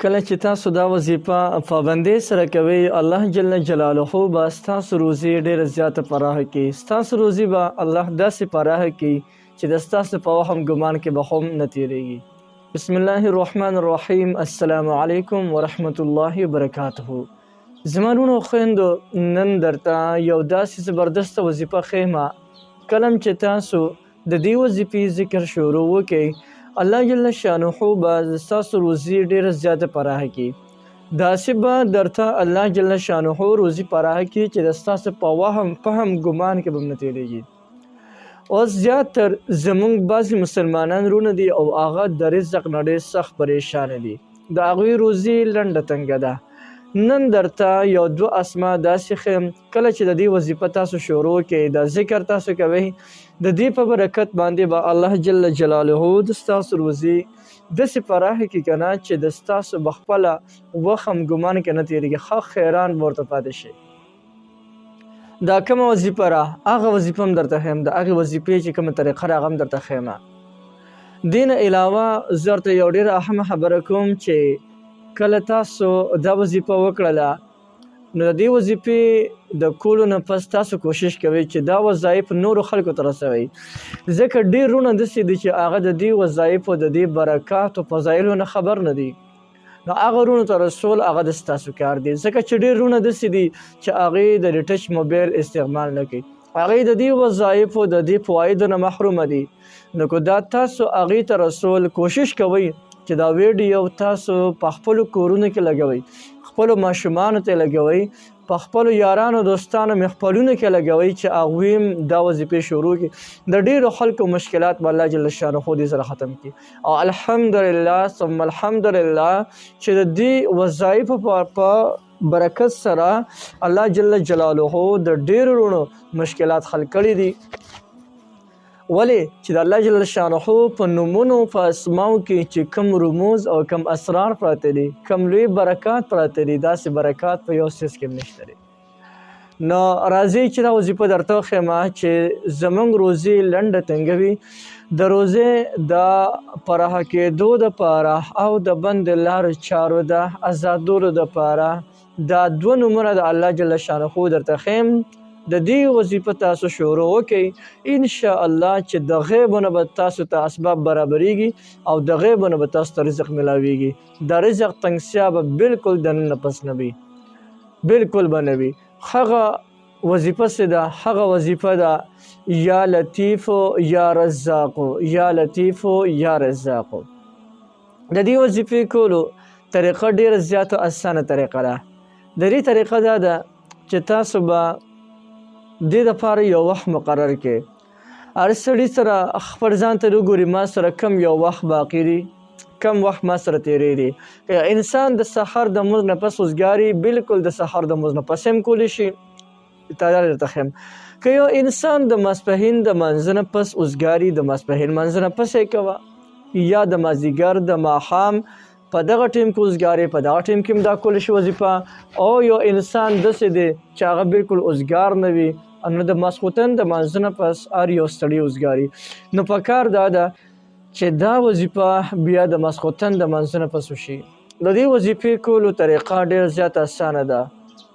کله چې تاسو دا وظیفه پابندۍ سره کوئ، الله جل جلاله به ستاسو روزي ډېره زیاته پراخه کړي. ستاسو روزي به الله داسې پراخه کړي چې د ستاسو په وهم ګمان کې به هم نه تېرېږي. بسم الله الرحمن الرحیم. السلام علیکم ورحمت الله وبرکاته. زما وروڼو خویندو، نن درته یو داسې زبردسته وظیفه ښیم، کله چې تاسو د دې وظیفې ذکر شروع وکړئ، الله جل شانه به ستاسو روزي ډېره زیاته پراخه کړي. داسې به درته الله جل شانه روزي پراخه کړي چې د ستاسو په وهم فهم ګمان کې به هم نه تېرېږي. اوس زیاتر زمونږ بعضې مسلمانان وروڼه دي او هغه د رزق نه ډېر سخت پریشانه دي، د هغوی روزي لنډه تنګه ده. نن درته یو دوه اسما داسې ښیم، کله چې د دې وظیفه تاسو شروع کړئ، دا ذکر تاسو کوئ، د دې په برکت باندې به الله جل جلاله د ستاسو روزي داسې پراخه کړي که نه چې د ستاسو به خپله وخم ګمان کې نه تېرېږي، ښه خیران به ورته پاتې شئ. دا کومه وظیفه را، هغه وظیفه هم درته ښیم، د هغې وظیفې چې کومه طریقه را هغه هم درته ښیم. دې نه علاوه زه درته یو ډېره اهمه خبره کوم چې کله تاسو دا وظیفه وکړله، نو د دې وظیفې د کولو نه پس تاسو کوشش کوئ چې دا وظایف نورو خلکو ته رسوئ، ځکه ډېر وروڼه داسې دي چې هغه د دې وظایفو د دې برکاتو فضایلو نه خبر نه دي. نو هغه وروڼو ته رسول هغه د ستاسو کار دی، ځکه چې ډېر وروڼه داسې دي چې هغوی د ټچ موبایل استعمال نه کوي، هغوی د دې وظایفو د دې فوایدو نه محرومه دي. نو که دا تاسو هغوی ته رسول کوشش کوئ چې دا ویډیو تاسو په خپلو کورونو کې لګوئ، خپلو ماشومانو ته لګوئ، په خپلو یارانو دوستانو مخپلونو کې لګوئ چې هغوی هم دا وظیفې شروع کړي، د ډېرو خلکو مشکلات به الله جل شانه دې سره ختم کړي. او الحمدلله ثم الحمدلله چې د دې وظایفو په برکت سره الله جل جلاله د ډېرو وروڼو مشکلات حل کړي دي. ولې چې د الله جل شانه په نومونو په اسماو کې چې کوم رموز او کوم اسرار پراته دي، کوم لوی برکات پراته دي، داسې برکات په یو څیز کې هم نشته دی. نو راځئ چې دا وظیفه درته وښیم چې زمونږ روزي لنډه تنګه وي، د روزې د پراخه کېدو دپاره او د بند لارو چارو د ازادولو دپاره دا دوه نومونه د الله جل شانه درته ښیم. د دې وظیفه تاسو شروع وکئ، انشاءالله چې د غیبو نه به تاسو ته اسباب برابرېږي او د غیبو نه به تاسو ته رزق ملاویږي. د رزق تنګسیا به بالکل د نن نه پس نه وي، بالکل به نه وي. هغه وظیفه څه ده؟ هغه وظیفه ده یا لطیف یا رزاق، یا لطیف یا رزاق. د دې وظیفې کولو طریقه ډېره زیاته اسانه طریقه ده. د دې طریقه دا ده چې تاسو به دې دپاره یو وخت مقرر کړئ. هر سړي سره خپل ځان ته وګوري، ما سره کم یو وخت باقي دی، کم وخت ما سره تېری دی. که انسان د سحر د مونځ نه پس وزګاري، بالکل د سحر د مونځ نه پس هم کولی شي. تعالی درته ښیم، که یو انسان د ماسپښین د مانځه نه پس وزګاري، د ماسپښین مانځه نه پس یې کوه، یا د مازدیګر د ماښام په دغه ټیم کې وزګاري، په دغه ټیم کې هم دا کولی شي وظیفه. او یو انسان داسې دی چې هغه بالکل وزګار نه وي، نو د ماسخوتن د مانځه نه پس هر یو سړی وزګاري. نو په کار دا ده چې دا وظیفه بیا د ماسخوتن د مانځه نه پس وشي. د دې وظیفې کولو طریقه ډېره زیاته اسانه ده.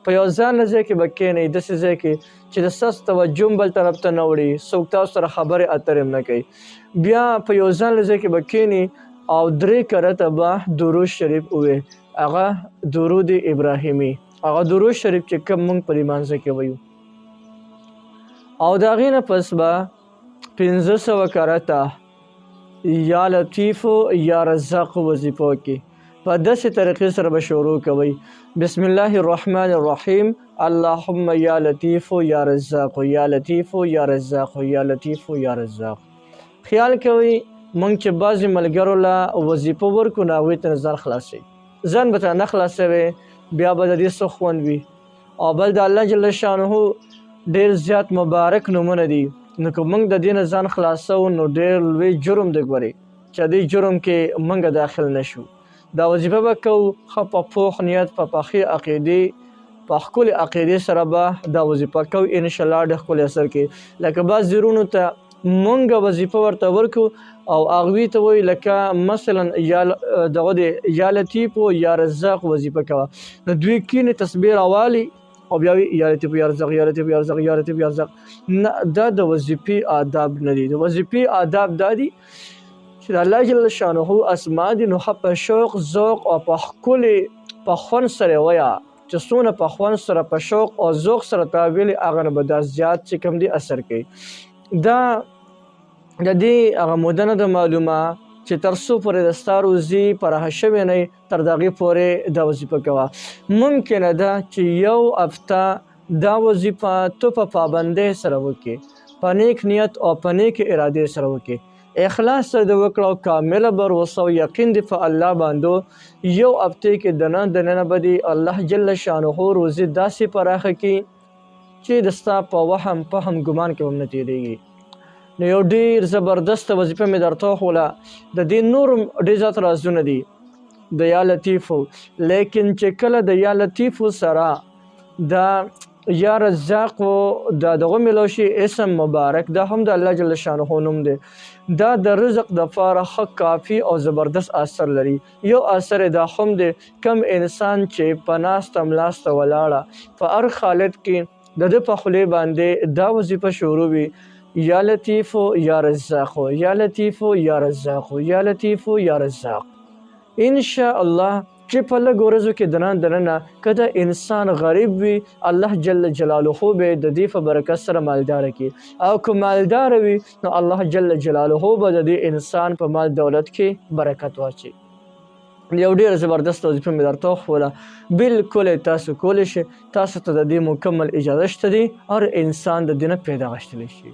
په یو ځانله ځای کې به کښېنئ، داسې ځای کې چې د ستاسو توجه هم بل طرف ته نه وړي، څوک تاسو سره خبرې اترې هم نه کوي. بیا په یو ځانله ځای کې به کښېني او درې کرته به درود شریف ووایي، هغه درود ابراهیمي، هغه درود شریف چې کوم موږ په لمانځه کې وایو. او د هغې نه پس به 500 کرته یا لطیف یا رزاق وظیفه وکړي. په داسې طریقې سره به شروع کوئ، بسم الله الرحمن الرحیم، اللهم یا لطیف یا رزاق، یا لطیف یا رزاق، یا لطیف یا رزاق. خیال کوئ مونږ چې بعضې ملګرو له وظیفه ورکړو، نو هغوی ته ځان خلاصوي، ځان به ته نه خلاصوې، بیا به د دې څه خوند وي. او بل د الله جل شانه ډېر زیات مبارک نومونه دي، نو که مونږ د دې نه ځان خلاصوو نو ډېر لوی جرم دی ګورې چې دې جرم کې مونږ داخل نه شو. دا وظیفه به کوو ښه په پوخ نیت، په پخې عقیدې، په ښکلې عقیدې سره به دا وظیفه کوو، انشاءالله ډېر ښکلی اثر کوي. لکه بعضې وروڼو ته مونږ وظیفه ورته ورکړو او هغوی ته وایي، لکه مثلا یا دغه دی یا لطیف یا رزاق وظیفه کوه، نو دوی کینې تسبیح راوالي او بیا وی یا لطیف یا رزاق، یا لطیف یا رزاق، یا لطیف یا رزاق. نه، دا د وظیفې آداب نه دي. د وظیفې آداب دا دي چې د الله جل شانه اسما دي، نو په شوق، ذوق او په ښکلي په خوند سره وایه. چې څونه په خوند سره، په شوق او ذوق سره تا ویلي، هغه نه به دا زیات چې کوم دی اثر کوي. دا د دې هغه موده نه ده معلومه چې تر څو پورې د ستا روزي پراخه شوې نه، تر دغې پورې دا وظیفه کوه. ممکنه ده چې یو هفته دا وظیفه ته په پابندۍ سره وکړې، په نیک نیت او په نیکې ارادې سره وکړې، اخلاص سره دې وکړه او کامله باور او یقین دې په الله باندې، یو هفته کې دننه دننه به دې الله جل شانه روزي داسې پراخه کړي چې د ستا په وهم فهم ګمان کې هم نه تېرېږي. نو یو ډیر زبردست وظیفه مې درته وښوله. د دې نور ډېر زیات رازونه دي د یا لطیفو، لیکن چې کله د یا لطیفو سره د یا رزاق د دغه ملو شي اسم مبارک، دا هم د الله جل شانه نوم دی، دا د رزق د پاره ښه کافي او زبردست اثر لري. یو اثر دا هم دی، کم انسان چې په ناسته ملاسته ولاړه په هر حالت کې د ده په خولې باندې دا وظیفه شروع وي، یا لطیف یا رزاق، یا لطیف یا رزاق، یا لطیف یا رزاق، ان شاء الله چې په لږ ورځو کې دننه دننه که دا انسان غریب وي، الله جل جلاله به د دې په برکت سره مالدار کړي، او که مالدار وي نو الله جل جلاله به د دې انسان په مال دولت کې برکت واچي. یو ډېره زبردسته وظیفه مې درته وښوله. بالکل تاسو کولی شئ، تاسو ته د دې مکمل اجازه شته دی، هر انسان د دې نه پیدا غوښتلی شي.